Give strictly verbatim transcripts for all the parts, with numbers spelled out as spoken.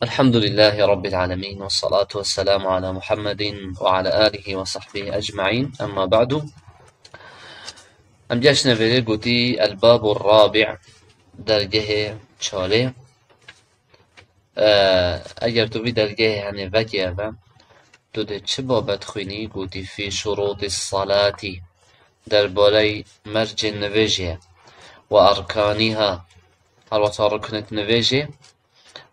الحمد لله رب العالمين، والصلاة والسلام على محمد وعلى آله وصحبه أجمعين. أما بعد. Em geşne vêrê gotî El-Babu Rabi', dergehê çarê. Eger tu vî dergehê henê vekê eve, tu dê çi babet xwînî? Gotî fî şurûtî salati, derbarey mercên nivêjê, we erkanîha, herwesa ruknêt nivêjê,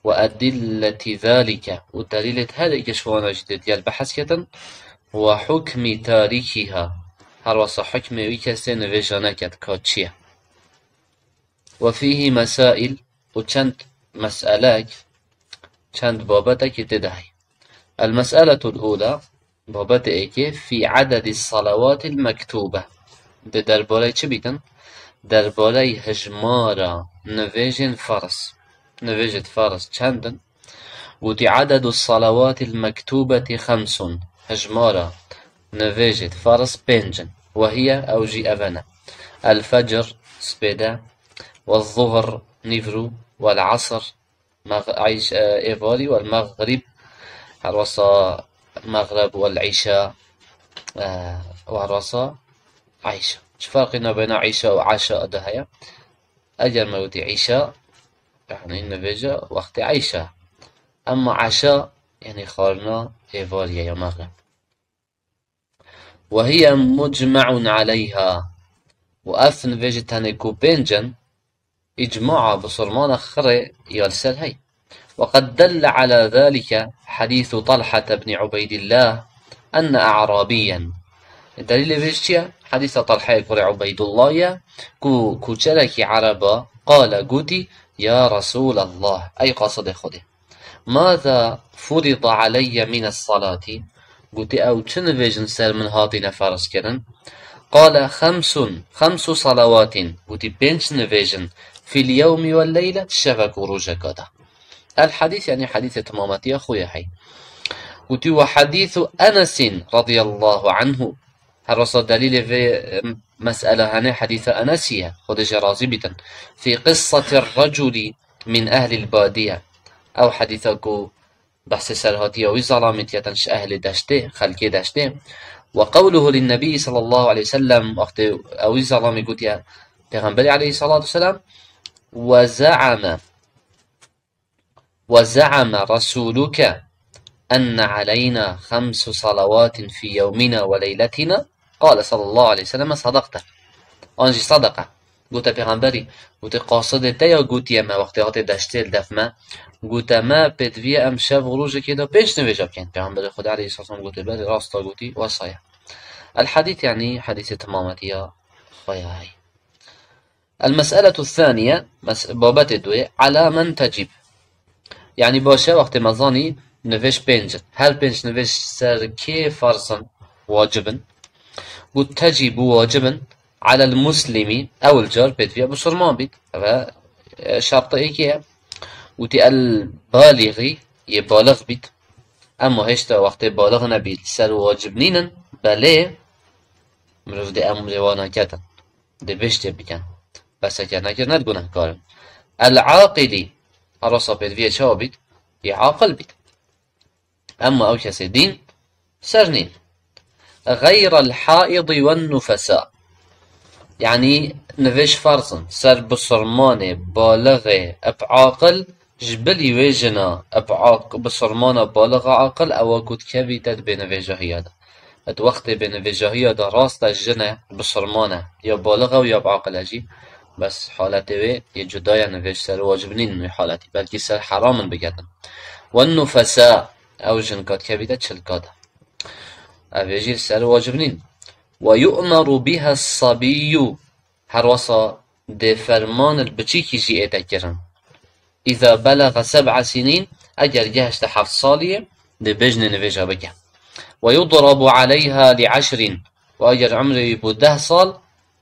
we edilletî zalike, û delîlêt her êkê ji wana jî dê diyel behs ketin, we hukmî tarîkîha, herwesa hukmê wî kesê nivêja neket ka çi ye. We fîhî mesaîl, û çend meselek, çend babetekî tê de heye. El-mes'eletul ula, babetê êkê, fî ededî salawatil mektûbe. Dê derbarey çi bîtin? Derbarey hijmara nivêjên ferz. Nivêjêt ferz çend in? Gotî, ededu salawatil mektûbeti xemsun. Hijmara nivêjêt ferz pênc in. Wehiye, ew jî ev ne. El-fecr, spêde, والظهر, nîvro, والعصر, mexrib, êvarî, والمغرب, herwesa mexreb, والعشاء, û herwesa îşa. Çi ferqî nabeyna îşa û eşa de heye? Eger me gotî îşa, yanî nivêja wextê îşa. Emma eşa, yanî xwarina êvarî ye ya mexreb. وهي مجمع عليها. Û ev nivêjî tenê ku pênc in, îcmaa bisurmana xirê ya li ser hey. وقد دل على ذلك حديث طلحة بن عبيد الله أن أعرابيا. Delîlê vê çi ye? Hedîsa Talhayê kurê Ubeydullah ye, ku koçerekî ereba, qale, gotî, ya Resûlallah, ey qasidê Xwedê. ماذا فرض علي من الصلاة؟ Gotî, ew çi nivêjin ser min hatîne ferz kirin? Qale, xemsun, xemsu salawatin. Gotî, pênc nivêjin. Fil yewmi wel leyle, şevek û rojeka de. El hadîs, yanî hadîsê timametiya xwe ye hey. Gotî, we hadîsu Enesin radiyallahu anhu. Her wisa delîlê vê, em, mesele hene, hadîsa Enesî ye. Xwedê jê razî bîtin. Fî qissetir reculi min ehlil badiye. Ew hadîsa ku behsê serhatiya wî zelamî diyetin ji ehlê deştê, xelkê deştê. Ve qewluhu linnebî sallallahu aleyhi ve sellem, wextê ew wî zelamî gotiye Pêxemberê aleyhissalatu vesselam, ve zeame, ve zeame resuluke enne aleyna xemsu salawatin fî yewmina ve leyletina, qale sallallahu aleyhi ve sellem, sadaqte. An jî sadaqa. Gote Pêxemberî, gote, qasidê te ya gotiye me wextê hate deştê li def me, gote me pêdiviye em şev û rojekê de pênc nivêja bikin. Pêxemberê Xwedê aleyhisselam gote, belê, rast e gotî, wesa ye. El hadîs, yanî hadîsê timametiya xwe ya hey. El mes'eletu thaniye, mes-, babetê duyê, ala men tecib. Yanî baş e, wextê me zanî nivêj pênc in. Her pênc nivêj ser kê ferz in, wacib in? Got tecîb û wacib in, alel muslimi, ewil car pêdiviya bisurman bît. Ev e, e, şerta êkê ye. Gotî el balîgî, yê balix bît. Emma hêşta wextê balix nebît, ser wacib nînin, belê mirov dê emrê wana ketin. Dê bêş tê bikin. Bes eger nekir, ne gunehkar in. El aqilî, her wisa pêdiviyê çawa bît? Yê aqil bît. Emma ew kesê dîn ser nîn. Xeyrel haîdî wen nufesa. Yanî nivêj ferz in ser bisurmanê balixê eb aqil, ji bilî wê jina eb aq-, bisurmana balixa aqil ewa ku dikevîte di bênivêjahiya de. Di wextê bênivêjahiya de rast e jin e, bisurman e, ya balix e û ya biaqil e jî. Bes haletê wê yê cuda ye, nivêj ser wacib nîn wî haletî. Belkî ser heram in biketin. Wen nufesa, ew jinka dikevîte çilka de. Ev ê jî ser wacib nîn. Ve yu'meru biha sabiyyu. Her wisa dê ferman li biçîkî jî ête kirin. Îza belaga seb'a sinîn, eger gehişte heft saliyê, dê bêjinê nivêja bike. Ve yudrabu aleyha li eşrin, û eger umrê wî bû deh sal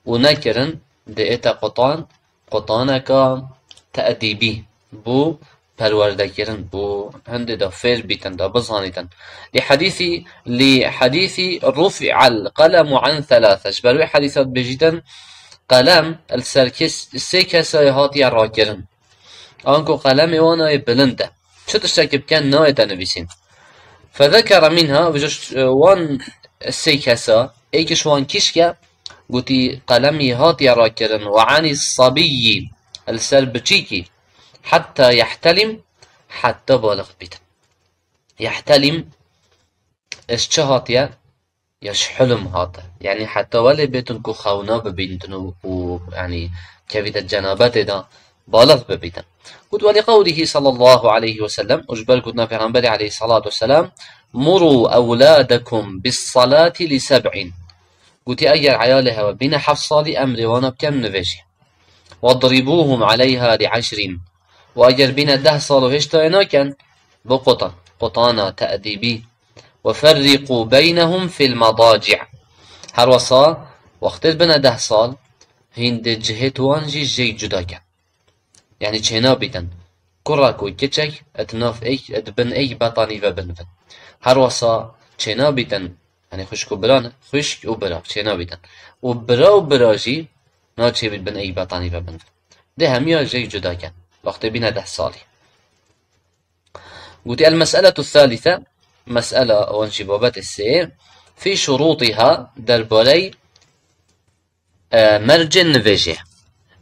û nekirin, dê ête qutan, qutaneka te'dîbî, bo perwerdekirin, bo hindê de fêr bîtin, de bizanîtin. Li hadîsî, li hadîsî rufi'al qelemu an thelâthe. Ji ber wê hadîsa dibêjîtin, qelem li ser kes-, sê kesayê hatiye rakirin. Anku qelemê wana yê bilind e. Çi tiştekî bikin, nayê te nivîsîn. فذكر منها, vêca ş-, wan sê kesa, êkî ji wan kîşke, gotî, qelemî hatiye rakirin, وعن الصبي, li ser biçîkî, حتى يحتلم, heta balix bît. يحتلم, ji çi hatiye? Ya ji hulm hate. Yanî heta welê bêtin ku xewna bibîntin û, û, yanî kevîte cenabetê de, balix bibîtin. Got, ولقوله صلى الله عليه وسلم, û ji ber gotina Pêxemberê aleyhissalatu vesselam, مروا أولادكم بالصلاة لسبع. Gotî, eger eyalê hewe bîne heft salî, emrê wana bikin nivêjê. واضربوهم عليها لعشر. Û eger bîne deh sal û hêşta wê nakin, biqutin. Qutana te'dîbî. وفرقوا بينهم في المضاجع. Her wesa, wextê bine deh sal, hîn di cihêt wan jî jêy cuda kin. Yanî çênabîtin. Kurak û kiçek, di nav êk, di bin êk betanî ve binivin. Her wesa çênabîtin, yanî xwişk û bira ne, xwişk û bira çênabîtin. Û bira û bira jî naçêbît bin êk betanî ve binivin. Dê hemiya jêy cuda kin. Wextê bîne deh salî. Gotî, المسألة الثالثة, mesela wan jî babetê sê, في شروطها, derbarey, e, mercên nivêjê.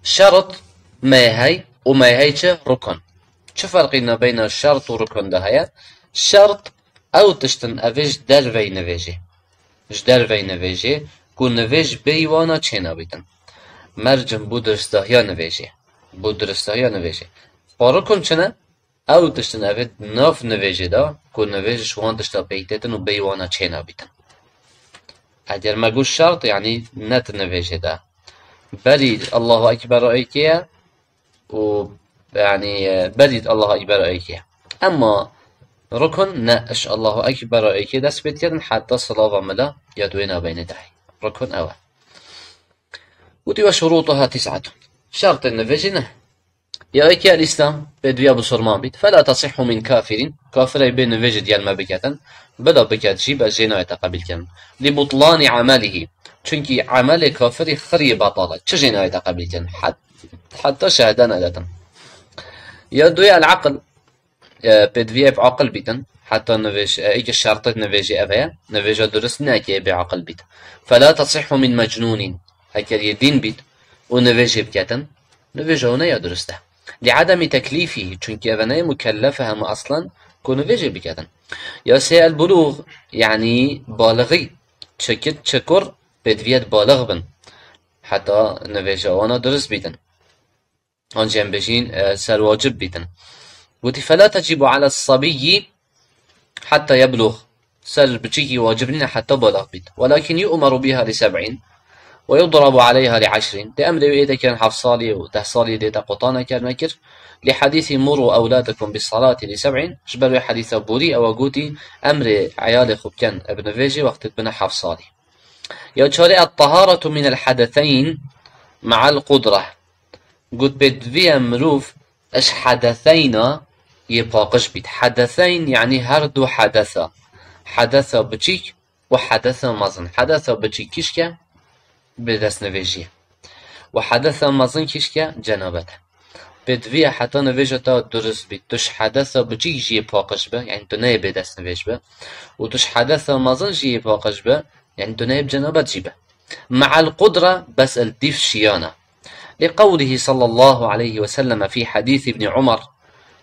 Şert me hey û me hey çi? Rukun. Çi ferqî ne beyna şert û rukun de heye? Şert ew tiştin, ev ê ji dervey nivêjê. Ji dervey nivêjê, ku nivêj bêyî wana çênabîtin. Mercin bo diristahiya nivêjê. Bo diristahiya nivêjê. Xwe rukun çi ne? Ew tiştin ev ê di nav nivêjê de, ku nivêj ji wan tişta pêk têtin û bêyî wana çênabîtin. Eger me got şert, yanî ne di nivêjê de. Berî Allahu Ekber êkê ye û, yanî, berî Allahu Ekber êkê ye. Emma rukun ne, ji Allahu Ekber êkê dest pê diketin heta silava mila ya di wê navbeynê de heye. Rukun ew e. Gotî, وشروطها تسعة. Şertên nivêjê ne. Ya êkê, الإسلام, pêdiviya bisurman bît. فلا تصح من كافر, kafirê bê nivêjê di gel me biketin. Bila biket jî, bes jê nayê te qebîl kirin. لبطلان عمله. Çunkî emelê kafirî xiriyê betal e. Çi jê nayê te qebîl kirin? Het-, heta şehede nedetin. Ya duyê, العقل, e, pêdiviyê bi aqil bîtin. Heta nivêj, e, êkê şertê nivêjê ev heye. Nivêja durist ne êkê bê aqil bît. فلا تصح من مجنون. Eger yê dîn bît û nivêjê biketin, nivêja wana ya durist e. لعدم تكليفه, çunkî ev neyê mukellef e hema aslan ku nivêjê biketin. Ya sê, البلوغ, yanî balixî, çi kit çi kur pêdiviyê balix bin. Heta nivêja wana durist bîtin. An jî em bêjîn, e, serwacib bîtin. Gotî, فلا تجب على الصبي حتى يبلغ. Ser biçîkî wacib nîne heta balix bît. ولكن يؤمر بها لسبع ويضرب عليها لعشر. Dê emrê wê ê te kirin heft salî û deh salî dê te qutane kir nekir. لحديث مروا أولادكم بالصلاة لسبع. Ji ber wê hedîsa borî ew e gotî, emrê eyalê xwe bikin bi nivêjê wextê dibine heft salî. Ya çarê, الطهارة من الحدثين مع القدرة. Got, pêdiviye mirov ji hedeseyna yê paqij bît. Hedeseyn, yanî her du hedesa. Hedesa biçîk û hedesa mezin. Hedesa biçîk kîşke? Bêdestnivêjî. Û hedesa mezin kîşke? Cenabet. Pêdiviye heta nivêja te durist bît. Tu ji hedesa biçîk jî yê paqij be, yanî tu neyê bêdestnivêj be. Û tu ji hedesa mezin jî yê paqij be, yanî tu neyê bi cenabet jî be. مع القدرة, bes li dîv şiyana. لقوله صلى الله عليه وسلم في حديث ابن عمر.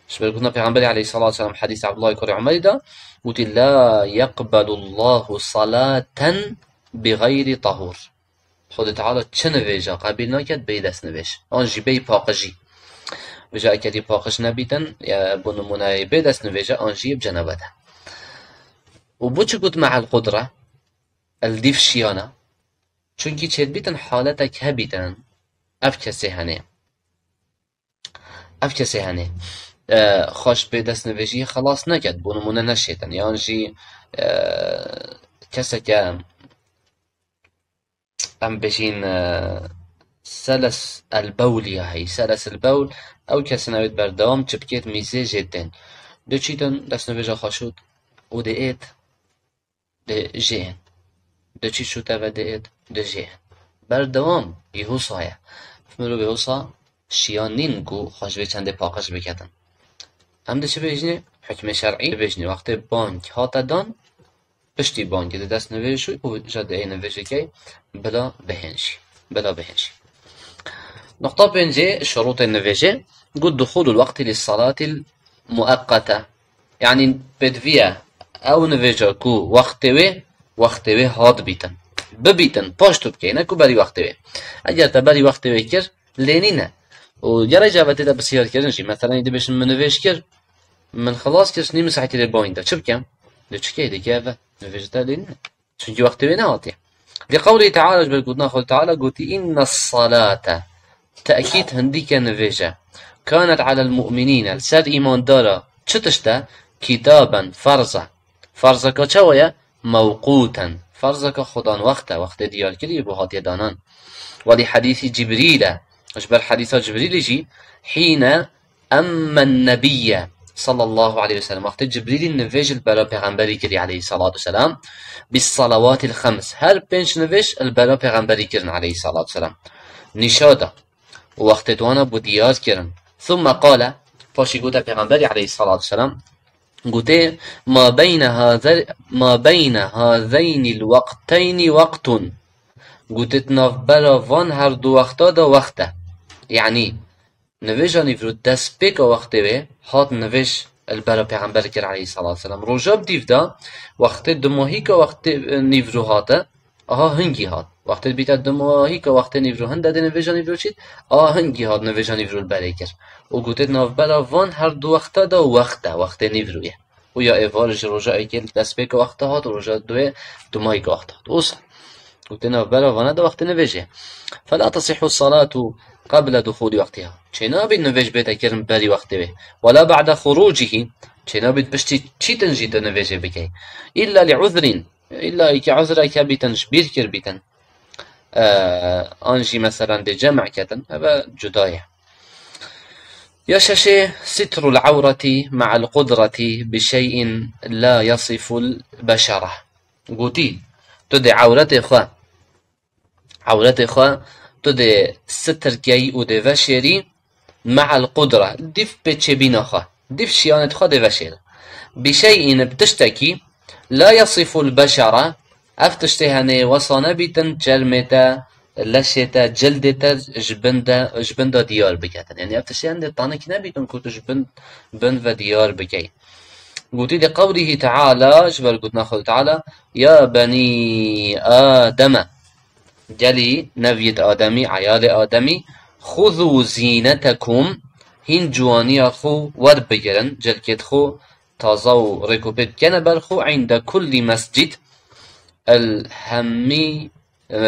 Ji ber gotina Pêxemberê aleyhissalatu vesselam, hedîs Abdullah kurê Umerî de, gotî, لا يقبل الله صلاة بغير طهور. Xwedê Teala çi nivêja qebîl naket bê destnivêj. An jî bê paqijî. Vêca ekerî paqij nebîtin, ya, bo nimûneyê bê destnivêje, an jî bi cenabet e. Û bo çi got مع القدرة? Li dîv şiyana. Çunkî çêdibîtin haletek hebîtin, ev kesê henê. Ev kesê henê. E, xweş bê destnivêjiyê xelas neket, bo nimûne neşêtin. Yan jî, e, keseke, em bêjîn, e, seles el bewl ya heyî. Seles el bewl, ew kesên ew ê berdewam çi bikêt mîzê jê tên. Dê çîtin destnivêja xwe şût û dê êt. Dê jê yên. Dê çî şûte ve dê êt, dê jê yên. Berdewam, yê husa ye. Mirovê husa şiyan nîn ku xwe ji vê çendê paqij biketin. Em dê çi bêjinê? Hukmê şer'î bêjinê. Wextê bang hate dan, piştî bangê de dest nivêj û ja dê nivêjekê bila bihên jî. Bila bihên jî. Nuqta pêncê, şurûtên nivêjê. Got, duxulul waqti li salatil muaqqate. Yanî pêdiviye ew nivêja ku wextê wê, wextê wê hat bîtin. Bibîtin, paş tu bikey, ne ku berî wextê wê. Eger te berî wextê wê kir, lê nîne. Û gerek cavetê de pisyar kirin jî. Meselen, dibêjin min nivêj kir, min xilas kir, nî min saetî lê bang da. Çi bikim? Dê çi key, dê keve. Nivêj te lê nîne. Çunkî wextê wê nehatiye. Li qewlî Teala, ji ber gotina Xwedê Teala gotî, inne salate, tekîd hindîke nivêje, kanet alel mu'minîne, li ser îmandara çi tişt e? Kitaben, ferz e. Ferzeka çawa ye? Mewqûten. Ferzeka xudan wext e, wextê diyar kirî bû hatiye danan. Welî hedîsî Cibrîl e. Ji ber hedîsa Cibrîlî jî, hîne emmen nebiyye sallallahu aleyhi ve sellem. Wextê Cibrîlî nivêj li bera pêxemberî kirî aleyhissalatu vesselam. Bis salavatil xems. Her pênc nivêj li bera pêxemberî kirin aleyhissalatu vesselam. Nîşa da. Û wextê di wana bû diyar kirin. Thumme qale, paşî gote pêxemberî aleyhissalatu vesselam, gote, ma beyne haze-, ma beyne hazeynil waqteyni waqtun. Gote, di navbera van her du wexta de wext e. Yanî, nivêja nîvro destpêka wextê wê hat nivêj li bera pêxember kir aleyhissalatu vesselam. Roja bi dîv de wextê dumahîka wextê nîvro hate, aha hingî hat. Wextê bîte dumahîka wextê nîvro hinde dê nivêja nîvro çît, aha hingî hat nivêja nîvro li berê kir. Û gote, navbera van her du wexta de wext e, wextê nîvro ye. Û ya êvar ji roja êkê li destpêka wexta hat û roja duê dumahîka wexta hat. Wisa. Gote, navbera vana de wextê nivêjê. Fela tasihhu salatu qebla duxulî waqtiha. Çênabî nivêj bête kirin berî wextê wê. Wela ba'de xurucihi. Çênabî piştî çîtin jî tu nivêjê bikey. Illa li uzrin. Îlla ki uzreke bîtin, ji bîr kir bîtin. Eee, an jî meselen dê cem' ketin, eve cuda ye. Ya şeşê, sitrul ewreti ma'al qudreti bi şey'in la yasiful beşere. Gotî, tu dê ewretê xwe, ewretê xwe tu dê sitir key û dê veşêrî, me'al qudre, dîv pêçêbîna xwe, dîv şiyanê xwe dê veşêre. Bi şey'in, bi tiştekî, la yasiful beşere, ev tiştê henê wesa nebîtin, çermê te, leşê te, cildê te ji bin de, ji bin de diyar biketin. Yanî ev tiştê hende tanik nebîtin ku tu ji bin, bin ve diyar bikey. Gotî li qewlîhî Teala, ji ber gotina Xwedê Teala, ya benî Ademe, gelî neviyêt Ademî, eyalê Ademî, xuzû zînetekum, hîn ciwaniya xwe werbigirin, cilkêt xwe taza û rêkopêk bikene ber xwe, inde kullî mescid, el hemî, e,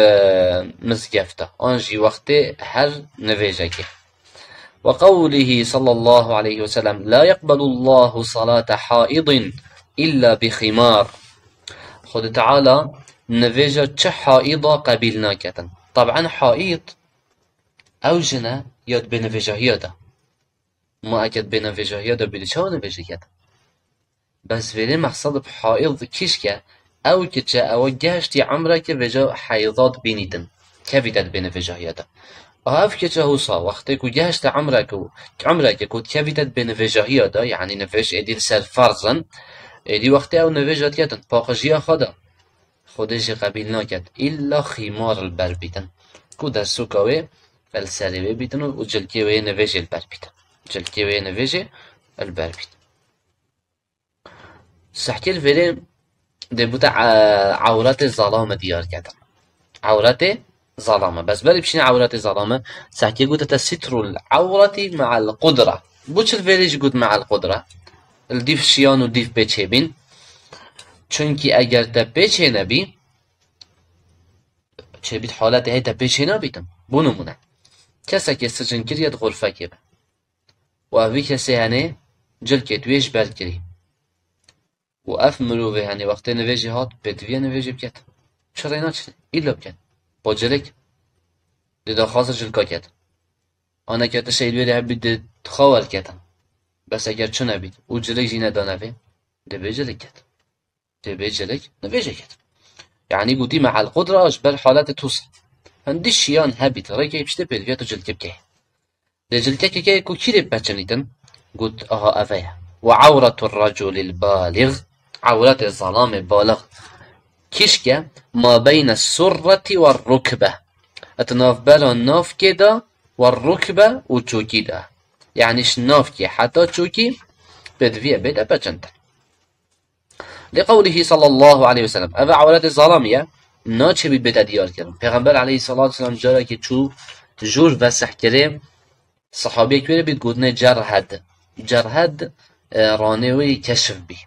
mizgefta, an jî wextê her nivêjekê. Ve qewlîhî sallallahu aleyhi ve sellem, la yeqbelullahu salate haidin illa bi ximar. Xwedê Teala nivêja çi haîda qebîl naketin. Tab'en haîd ew jin e ya di bênivêjahiya de. Ma eke di bênivêjahiya de bî, di çawa nivêjê ketin? Bes vêrê mexsed bi haîd kîşk e, ew kiçe ew gehiştî emreke vêca heyza dibînîtin. Kevîte di bênivêjahiya de. Ev kiçe husa, wextê ku gehişte emreke û emreke ku dikevîte di bênivêjahiya de, yanî nivêj êdî li ser ferz in, êdî wextê ew nivêja diketin, paqijiya xwe de. Xwedê jî qebîl naket. Îlla xîmar li ber bîtin. Ku dersoka wê li serê wê bîtin û cilkê wê nivêjê li ber bîtin. Cilkê wê nivêjê li ber bîtin. Sehkê li vêrê dê bûte, e, ewretê zalame diyar ketin. Ewretê zalame. Bes berî bişîne ewretê zalame, sehkê gote te sitrul ewreti me'al qudre. Bo çi li vêrê jî got me'al qudre? Li dîv şiyan û dîv pê çêbîn. Çunkî eger te pê çênebî, çêbît haletê hey te pê çênabîtin. Bo nimûne, kesekê sicin kiriye di xurfekê be. Û ev vî kesê henê cilkê wê ji ber kirî. Û ev mirovê henê wextê nivêjê hat, pêdiviye nivêjê biket. Çi rê naçine? Îlla biket. Bo cilk. Dê daxwaza cilka ket. Aneke tiştê li wê hebî dê xwe werketin. Bes eger çi nebît û cilk jî nedane vê, dê bê cilk ket. Dê bê cilk nivêjê ket. Yanî gotî me'al qudra ji ber haletê tusa. Hindî şiyan hebît, rêkê piştê pêdiviye tu cilkê bikey. Lê cilkekê ku kîrê peçinîtin, got, aha, ev e ye. وعورة الرجل البالغ، ewretê zalamê balix kîşke, ما بين السرة والركبة، di navbera navkê de, والركبة û çokî de. Yanî ji navkê heta çokî pêdiviye bête peçintin. لقوله صلى الله عليه وسلم. Ev ewretê zalamî ye, naçê bî bête diyar kirin. Pêxember aleyhissalatu vesselam carekê çû jûr vesih kirê, sehabiyek wê re bî gotinê cerhed. Cerhed, e, ranê wê yê keşif bî,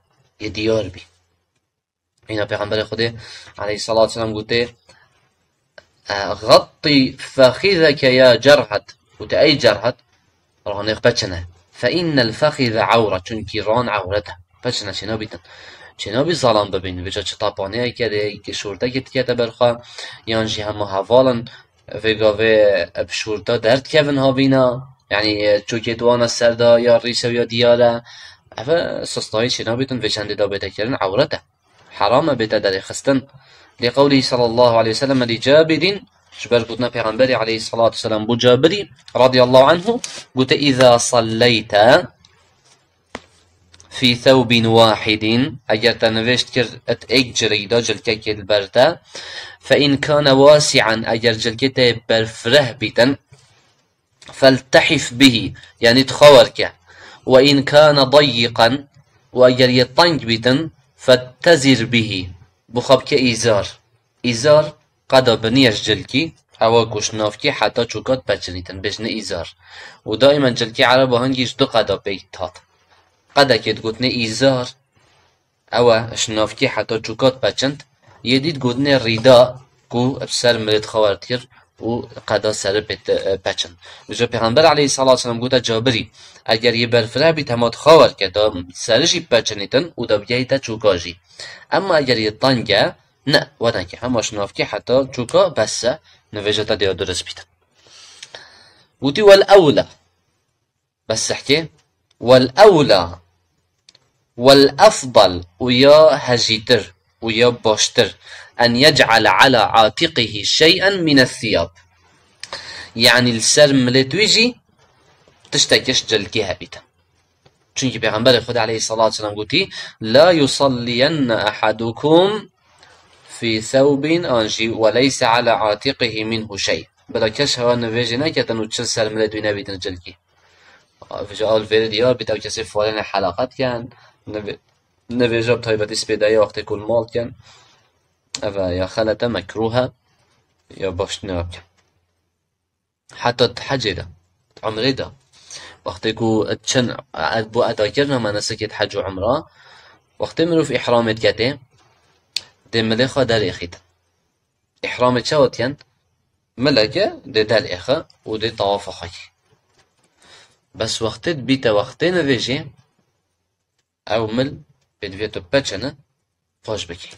yê diyar bî. Îna Pêxemberê Xwedê aleyhissalatu vesselam gotê, e, "Xattî fexîzeke ya cerhed." Gotê, "Ey cerhed, ranê xwe peçine. Fe innel fexize ewre." Çunkî ran ewret e. Peçine, çênabîtin. Çênabî zalam bibîn. Vêca çi tapaneyeke de, ki şortekê dikete ber xwe, yan jî hema hevalin vê gavê bi şorta derdikevin havîna. Yanî, e, çokê di wana ser de ya rîşe ya diyar e. Ev e, sistayî çênabîtin vê çendê de bête kirin, ewret e. Heram e bête derêxistin. Lê qewlî sallallahu aleyhi ve sellem li Cabirîn, ji ber gotina Pêxemberê aleyhissalatu vesselam bo Cabirî radiyallahu anhu, gote, "Îza salleyte fî thewbin wahidin", eger te nivêj dikir it êk cilî de, cilkekê li ber te, "fe in kane wasi'an", eger cilkê te berfireh bîtin, "feltehif bihî", yanî tu xwe werke. "Ve in kane dayyiqan", û eger yê teng bîtin, "fettezir bihî", bi xwe bike îzar. Îzar qeda binî ye ji cilkî, ewa ku ji navkî heta çûka dipeçinîtin, bêjine îzar. Û daîmen cilkê ereba hingî ji du qeda pêk dihat. Qedekê digotinê îzar, ew e, ji navkî heta çûka dipeçint, yê dî digotinê rîda ku bi ser milê dixwe werdikir û qeda seri pê, e, peçin. Ji Pêxember aleyhissalatu vesselam gote Cabirî, eger yê berfireh bît hema dixwe werke, da seri jî bipeçinîtin û da bigehîte çûka jî. Emma eger yê teng e, ne, we neke, hema ji navkî heta çûka bes e, nivêja te dê ya durist bît. Gotî, "Wel ewla." Bes sehkê. "Wel ewla, wel efdal", û ya hejîtir û ya baştir, "en yec'ale ala atiqihi şey'en mine thiyab." Yanî li ser milê wî jî tiştekî ji cilkê hebîtin. Çunkî Pêxemberê Xwedê aleyhissalatu vesselam gotî, "La yusalliyenne ahadukum fî thewbin", an jî, "Ve leyse ala atiqihi minhu şey." Bila kes hewa nivêjê neketin û çi li ser milê wî nebîtin cilkî. Vêca ew li vêrê diyar bît, ew kesê falêne helaqa dikin, nivê-, nivêja bi taybetî spêdayê wextê ku li mal dikin. Ev e ya xelet e, mekrûh e, ya baş tune bikin. Heta di hecê de, di umrê de, wextê ku diçin, e, bo edakirina menasikê di hec û umra, wextê mirov îhramê diketê, dê milê xwe derêxîtin. Îhramê çawa dikin? Mileke dê derêxe û dê tewafa xwe kê. Bes wextê dibîte wextê nivêjê, ew mil pêdiviya tu peçine, paş bikê.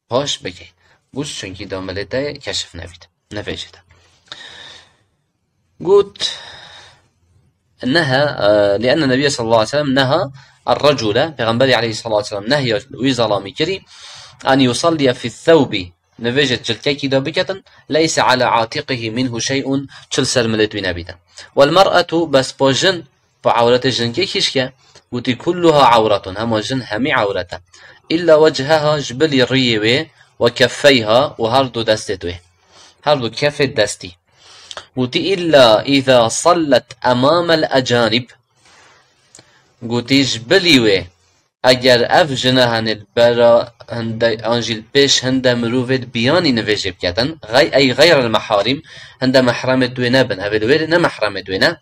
Paş bikê. Bûs çunkî da milê te keşif nebît. Nivêjê te. Got, neha, e, lienne Nebiye sallallahu aleyhi ve sellem neha er-recule, Pêxemberî aleyhissalatu vesselam nehya wî zalamî kirî, en yusalliye fi thewbî, nivêjê cilkekî de biketin, leyse ala atiqihi minhu şey'un, çi li ser milê wî nebîtin. Wel mer'etu, bes po jin, po ewretê jinkê kîşke, gotî, kulluha ewretun, hema jin hemî ewret e. Îlla wechheha, ji bilî riyê wê, we keffeyha, û her du destê wê. Her du kefê destî. Gotî, îlla îza sallet emamel ecanib. Gotî, ji bilî wê, eger ev jina henê li bera hinde, an jî li pêş hinde mirovê di biyanî nivêjê biketin, gay-, ey xeyrel meharîm, hinde mehremê wê nebin, ev ê li wê ne mehremê wê ne.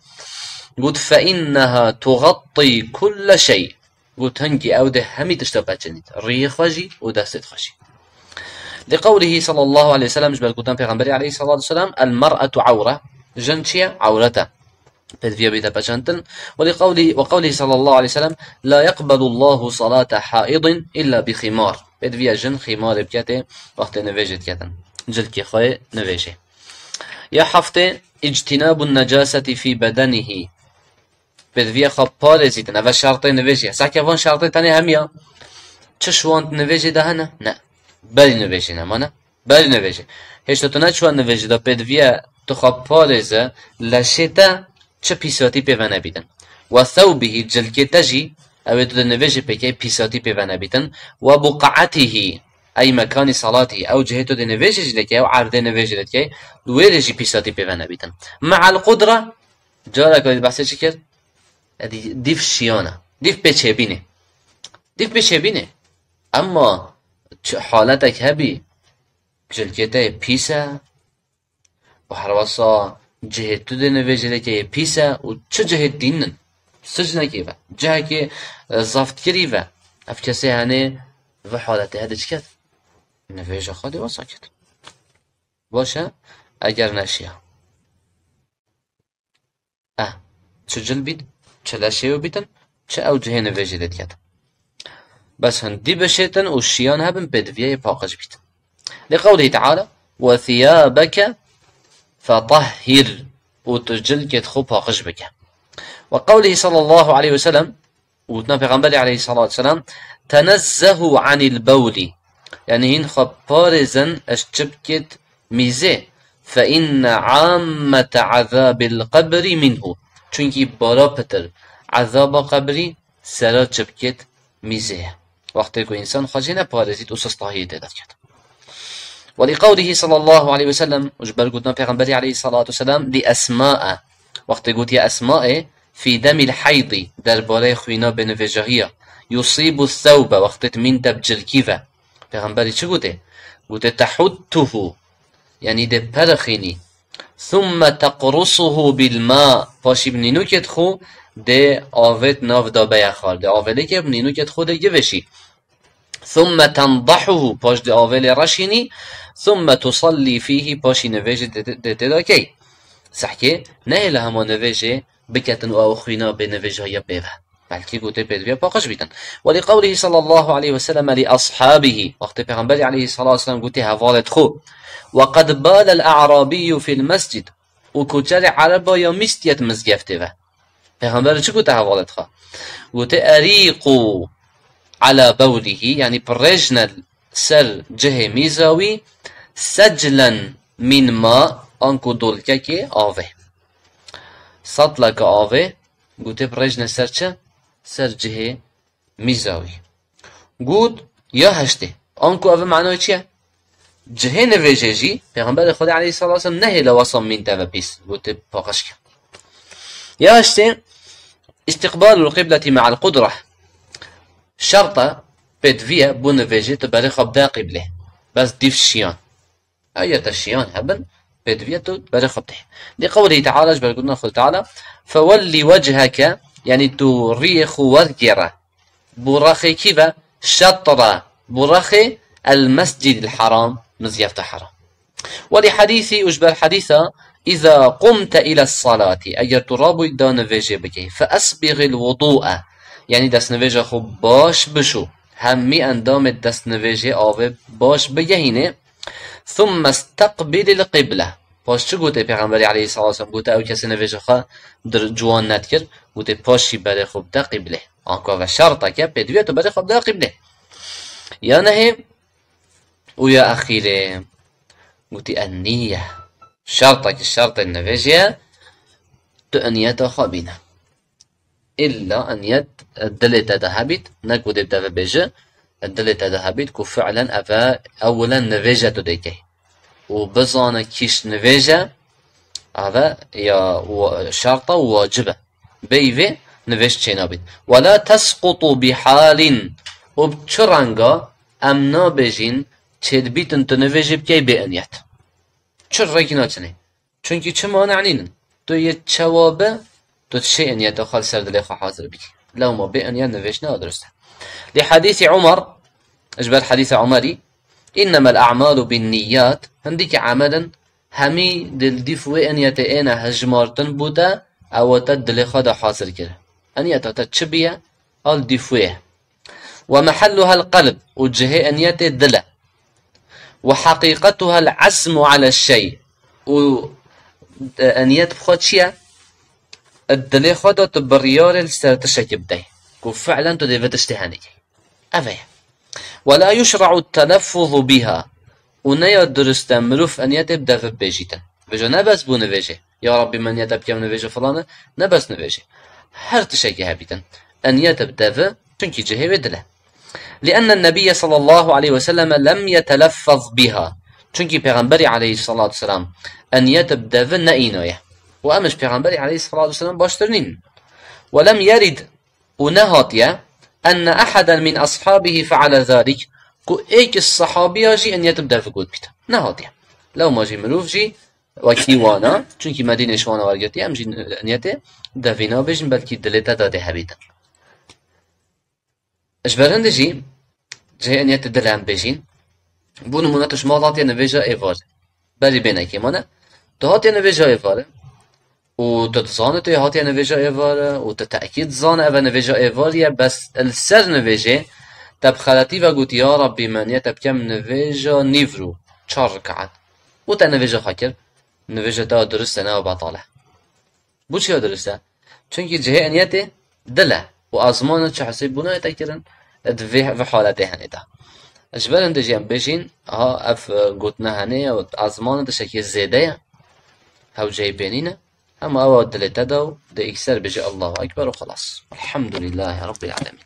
Got, fe inneha tugattî kulle şey. Got, hingî ew dê hemî tişta peçinît, riyê xwe jî û destê xwe jî. Li qewlihî sallallahu aleyhi ve sellem, ji ber gotin Pêxemberî aleyhissalatu vesselam, el mer'etu ewre, jin çi ye? Ewret e. Pêdiviya bîte peçentin. Ve li qewlî, ve qewlî sallallahu aleyhi ve sellem, "La yeqbelullahu salate haidin illa bi ximar." Pêdiviya jin ximarê biketê, wextê nivêjê diketin. Cilkê xwe nivêjê. Ya heftê, ictinabun necaseti fi bedenihi. Pêdiviya xwe parêzîtin. Eve şertê nivêjê. Seke van şertê tenê hemiya. Çi şwand nivêjê de hene? Ne. Berî nivêjê ne, mane? Berî nivêjê. Hêşta tu neçûya nivêjê de pêdiviye tu xwe parêze, leşê te çi pîsatî pê ve nebîtin. Ve thewbihî, cilkê te jî, Ew ê tu dê nivêjê pêkey pîsatî pê ve nebîtin. Ve buq'atihî, ey mekanî salatî, ew cihê tu dê nivêjê jî lekey, ew erdê nivêjê lekey, wê rê jî pîsatî pê ve nebîtin. Me'al qudra, careke dî behsê çi kir? Edî dîv şiyana. Dîv pê çêbînê. Dîv pê çêbînê. Emma çi haletek hebî, cilkê te yê pîs e, û herwesa cihê tu dê nivêjê lekê yê pîs e û çi cihê dînin. Sicnekê ve. Cihekê, e, zaftkirî ve. Ev kesê henê vi haletê hede çi ket? Nivêja xwe dê wesa ket. Baş e, eger neşiya. Eh, çi cil bît, çi leşê wî bîtin, çi ew cihê nivêjê dê diket. Bes hindî bişêtin û şiyan hebin pêdiviyê paqij bît. Li qewlî Teala, "Ve thiyabeke fetahhir", û tu cilkêt xwe paqij bike. Ve qewlî sallallahu aleyhi ve sellem, û gotina Pêxemberê aleyhissalatu vesselam, "Tenezzehu anil bewlî", yanî hîn xwe parêzin ji çipkêt mîzê, "fe inne ammete azabil qebrî minhu", çunkî bara pitir ezaba qebrî sera çipkêt mîzê ye. Wextê ku însan xwe jê neparêzît û sistahiyê tê derket. Welî qewlihî sallallahu aleyhi ve sellem, û ji ber gotina Pêxemberî aleyhissalatu vesselam, li Esma'e, wextê gotiye Esma'ê, fî demîl heydî, derbarê xwîna bênivêjahiya, yusîbu thewbe, wextê dimînte bi cilkî ve. Pêxemberî çi gotê? Gotê, "Tehuttuhu", yanî dê perixînî. "Thumme teqrusuhu bil ma", paşî bi nînûkêt xwe dê avêt nav dabeya xwe, dê avêlêkê bi nînûkêt xwe dê givêşî. "Thumme tendahuhu", paş dê avêlê reşînî, "thumme tusallî fîhî", paşî nivêjê dê, dê, dê tê de key. Sehkê, nehêle hema nivêjê biketin û ew xwîna bênivêjahiya pê ve. Belkî gotê pêdiviya paqij bîtin. Welî qewlihî sallallahu aleyhi ve sellem li ashabihî. Wextê Pêxemberî aleyhissalatu vesselam gotê hevalêt xwe, "Ve qed balel a'rabiyyu fil mescid." Û koçerê ereba ya mîstiye di mizgeftê ve. Pêxember çi gote hevalêt xwe? Gote, "Erîqû ala bewlihî", yanî pirêjne ser cihê mîza wî, "seclen min ma", anku dolkekê avê. Satleke avê, gote, "Pirêjne ser çi?" Ser cihê mîza wî. Got, "Ya heştê." Anku ev manayê çi ye? Cihê nivêjê jî, Pêxemberê Xwedê aleyhissalatu vesselam nehêle wesa mînte ve pîs. Gote, "Paqij ke." Ya heştê, "Îstiqbalul qibleti me'al qudra." Şerta pêdiviye bo nivêjê tu berê xwe bide qiblê. Bes dîv şiyan. Eger te şiyan hebin, pêdiviye tu berê xwe bidê. Li qewlî Teala, ji ber gotina Xwedê Teala, "Fewellî wecheke", yanî tu riyê xwe wergêre. Bo rexê kî ve? Şetre. Bo rexê El Mescid El Haram, Mizgefta Haram. Welî hadîsî û ji ber hadîsa, "Îza qumte île salati", eger tu rabûyî da nivêjê bikey, "fe esbixil wudu'e", yanî destnivêja xwe baş bişû, hemî endamê destnivêjê avê baş bigehînê, "Thumme steqbilil qible." Paş çi gote Pêxemberî aleyhissalatu vesselam? Gote ew kesê nivêja xwe dir-, ciwan nedikir, gote paşî berê xwe bide qiblê. Anka ve şerteke pêdiviye tu berê xwe bide qiblê. Ya nehê û ya exîrê, gotî en-nîye. Şerteke şertên nivêjê ye, tu niyeta xwe bîne. Îlla niyet dilê te de hebît, ne ku dê te ve bêje, dilê te de hebît ku fi'len ev e, ewlen nivêje tu dê key. Û bizane kîş nivêje, ev e ya wa-, şerta û wacib e. Bêyî vê nivêj çênabît. "Wela tesqutu bihalin." Û bi çi renga em nabêjîn çêdibîtin tu nivêjê bikey bê niyet. Çi rêkî naçinê. Çunkî çi mane nînin. Tu yê çewa be, tu dişê niyeta xwe li ser dilê xwe hazir bikî. Lewma bê niyet nivêj ne dirust e. Li hadîsî Umar, ji ber hadîsa Umerî, "Innemel a'malu bin niyyat", hindikî emelin hemî di dîf wê niyetê êne hejmartin bû te, ew te dilê xwe de hazir kir. Niyeta te çi biye, al dîf wê ye. "Ve mehelluhel qelb", û cihê niyetê dil e. "Ve heqîqetuhel azmu ale şey", û, e, niyet bi xwe çi ye? Di dilê xwe de tu biryarê li ser tiştekî bidey. Ku fi'len tu dê vê tiştê henekî. Ev e. "Ve la yuşra'u teleffuzu biha." Û ne ya dirust e mirov niyetê bide vê bêjîtin. Vêca ne bes bû nivêjê. "Ya Rabbî, me niyet e bikem nivêjê filane." Ne bes nivêjê. Her tiştekî hebîtin. Eniyet bi devi, çunkî cihê wê dil e. لأن النبي صلى الله عليه وسلم لم يتلفظ بها. Çunkî Pêxemberî aleyhissalatu vesselam eniyet bi devi neînaye. Û em ji Pêxemberî aleyhissalatu vesselam baştir nîn. ولم يرد، û nehatiye, أن أحدا من أصحابه فعل ذلك، ku êk sahabiya jî eniyet bi devi got bît. Nehatiye. Lewma jî mirov jî wekî wana, çunkî Medînê ji wana wergirtiye, em jî eniyetê devî nabêjin, belkî dilê te de dê hebîtin. Ji ber hindê jî cihê eniyetê dil em bêjîn. Bo nimûne tu ji mal hatiye nivêja êvar. Berî bênekê mane. Tu hatiye nivêja êvar û tu dizanî tu hatiye nivêja êvar û tu tekîd dizanî ev e nivêja êvar ye, bes li ser nivêjê te bi xeletî ve gotî, ya Rabbî, me niyet e bikem nivêja nîvro, çar rikaet. Û te nivêja xwe kir, nivêja te durist e, ne betal e. Bo çi ya durist e? Çunkî cihê eniyetê dil e û ezmana çi hesîbûna te kirin, di vê, vê haletê henê de. Ji ber hindê jî em bêjîn, ha, ev, e, gotina henê ya ezmana tiştekî zêde ye, hewceyî bênî ne, hema ew dilê te de û di îkser bêjî Allahu Ekber û xelas. Elhamdulîllahî Rabbil Alemin.